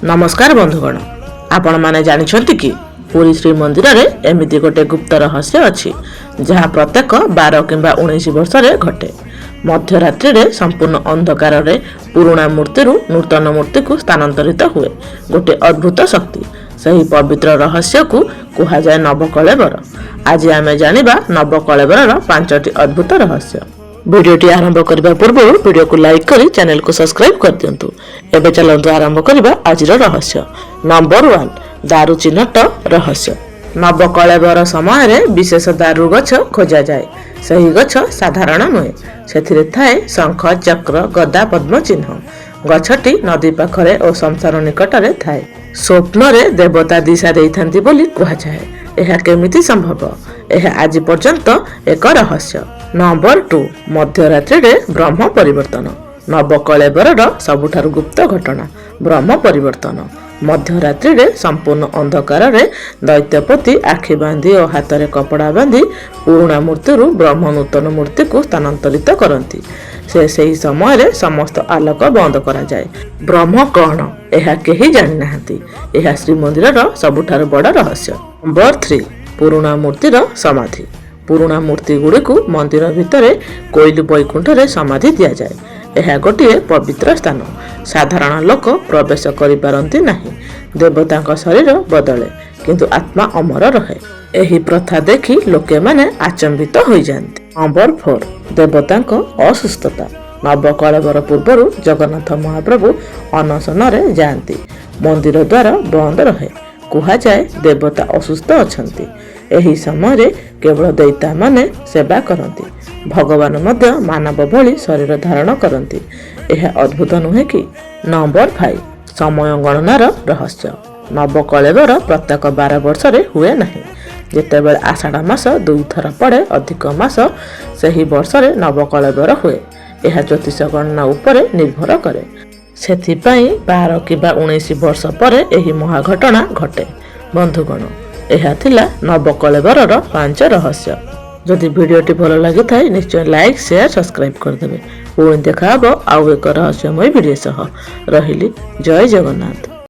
ନମସ୍କାର ବନ୍ଧୁଗଣ, ଆପଣମାନେ ଜାଣିଛନ୍ତି କି ପୁରୀ ଶ୍ରୀମନ୍ଦିରରେ ଏମିତି ଗୋଟେ ଗୁପ୍ତ ରହସ୍ୟ ଅଛି, ଯାହା ପ୍ରତ୍ୟେକ 12 କିମ୍ବା 19 ବର୍ଷରେ ଘଟେ। ମଧ୍ୟରାତ୍ରିରେ ସମ୍ପୂର୍ଣ୍ଣ ଅନ୍ଧକାରରେ ପୁରୁଣା ମୂର୍ତ୍ତିରୁ ନୂତନ ମୂର୍ତ୍ତିକୁ ସ୍ଥାନାନ୍ତରିତ ହୁଏ ଗୋଟେ ଅଦ୍ଭୁତ ଶକ୍ତି। ସେହି ପବିତ୍ର ରହସ୍ୟକୁ କୁହାଯାଏ ନବକଳେବର। ଆଜି ଆମେ ଜାଣିବା ନବକଳେବରର ପାଞ୍ଚଟି ଅଦ୍ଭୁତ ରହସ୍ୟ। ଭିଡ଼ିଓଟି ଆରମ୍ଭ କରିବା ପୂର୍ବରୁ ଭିଡ଼ିଓକୁ ଲାଇକ୍ କରି ଚ୍ୟାନେଲକୁ ସବସ୍କ୍ରାଇବ୍ କରିଦିଅନ୍ତୁ। ଏବେ ଚାଲନ୍ତୁ ଆରମ୍ଭ କରିବା ଆଜିର ରହସ୍ୟ। ନମ୍ବର 1, ଦାରୁ ଚିହ୍ନଟ ରହସ୍ୟ। ନବକଳେବର ସମୟରେ ବିଶେଷ ଦାରୁ ଗଛ ଖୋଜାଯାଏ। ସେହି ଗଛ ସାଧାରଣ ନୁହେଁ। ସେଥିରେ ଥାଏ ଶଙ୍ଖ, ଚକ୍ର, ଗଦା, ପଦ୍ମ ଚିହ୍ନ। ଗଛଟି ନଦୀ ପାଖରେ ଓ ଶ୍ମଶାନ ନିକଟରେ ଥାଏ। ସ୍ୱପ୍ନରେ ଦେବତା ଦିଶା ଦେଇଥାନ୍ତି ବୋଲି କୁହାଯାଏ। ଏହା କେମିତି ସମ୍ଭବ? ଏହା ଆଜି ପର୍ଯ୍ୟନ୍ତ ଏକ ରହସ୍ୟ। ନମ୍ବର 2, ମଧ୍ୟରାତ୍ରିରେ ବ୍ରହ୍ମ ପରିବର୍ତ୍ତନ। ନବକଳେବରର ସବୁଠାରୁ ଗୁପ୍ତ ଘଟଣା ବ୍ରହ୍ମ ପରିବର୍ତ୍ତନ। ମଧ୍ୟରାତ୍ରିରେ ସମ୍ପୂର୍ଣ୍ଣ ଅନ୍ଧକାରରେ ଦୈତ୍ୟପତି ଆଖି ବାନ୍ଧି ଓ ହାତରେ କପଡ଼ା ବାନ୍ଧି ପୁରୁଣା ମୂର୍ତ୍ତିରୁ ବ୍ରହ୍ମ ନୂତନ ମୂର୍ତ୍ତିକୁ ସ୍ଥାନାନ୍ତରିତ କରନ୍ତି। ସେହି ସମୟରେ ସମସ୍ତ ଆଲୋକ ବନ୍ଦ କରାଯାଏ। ବ୍ରହ୍ମ କଣ, ଏହା କେହି ଜାଣିନାହାନ୍ତି। ଏହା ଶ୍ରୀମନ୍ଦିରର ସବୁଠାରୁ ବଡ଼ ରହସ୍ୟ। ନମ୍ବର 3, ପୁରୁଣା ମୂର୍ତ୍ତିର ସମାଧି। ପୁରୁଣା ମୂର୍ତ୍ତିଗୁଡ଼ିକୁ ମନ୍ଦିର ଭିତରେ କୋଇଲି ବୈକୁଣ୍ଠରେ ସମାଧି ଦିଆଯାଏ। ଏହା ଗୋଟିଏ ପବିତ୍ର ସ୍ଥାନ। ସାଧାରଣ ଲୋକ ପ୍ରବେଶ କରିପାରନ୍ତି ନାହିଁ। ଦେବତାଙ୍କ ଶରୀର ବଦଳେ, କିନ୍ତୁ ଆତ୍ମା ଅମର ରହେ। ଏହି ପ୍ରଥା ଦେଖି ଲୋକେମାନେ ଆଚମ୍ବିତ ହୋଇଯାନ୍ତି। ନମ୍ବର 4, ଦେବତାଙ୍କ ଅସୁସ୍ଥତା। ନବକଳେବର ପୂର୍ବରୁ ଜଗନ୍ନାଥ ମହାପ୍ରଭୁ ଅନଶନରେ ଯାଆନ୍ତି। ମନ୍ଦିର ଦ୍ୱାର ବନ୍ଦ ରହେ। କୁହାଯାଏ ଦେବତା ଅସୁସ୍ଥ ଅଛନ୍ତି। ଏହି ସମୟରେ କେବଳ ଦୈତାମାନେ ସେବା କରନ୍ତି। ଭଗବାନ ମଧ୍ୟ ମାନବ ଭଳି ଶରୀର ଧାରଣ କରନ୍ତି। ଏହା ଅଦ୍ଭୁତ ନୁହେଁ କି? ନମ୍ବର 5, ସମୟ ଗଣନାର ରହସ୍ୟ। ନବକଳେବର ପ୍ରତ୍ୟେକ 12 ବର୍ଷରେ ହୁଏ ନାହିଁ। ଯେତେବେଳେ ଆଷାଢ଼ ମାସ ଦୁଇଥର ପଡ଼େ, ଅଧିକ ମାସ, ସେହି ବର୍ଷରେ ନବକଳେବର ହୁଏ। ଏହା ଜ୍ୟୋତିଷ ଗଣନା ଉପରେ ନିର୍ଭର କରେ। ସେଥିପାଇଁ 12 କିମ୍ବା 19 ବର୍ଷ ପରେ ଏହି ମହାଘଟଣା ଘଟେ। ବନ୍ଧୁଗଣ, ଏହା ଥିଲା ନବକଳେବରର ପାଞ୍ଚ ରହସ୍ୟ। ଯଦି ଭିଡ଼ିଓଟି ଭଲ ଲାଗିଥାଏ, ନିଶ୍ଚୟ ଲାଇକ୍, ସେୟାର, ସବସ୍କ୍ରାଇବ୍ କରିଦେବେ। ପୁଣି ଦେଖା ହେବ ଆଉ ଏକ ରହସ୍ୟମୟ ଭିଡ଼ିଓ ସହ। ରହିଲି, ଜୟ ଜଗନ୍ନାଥ।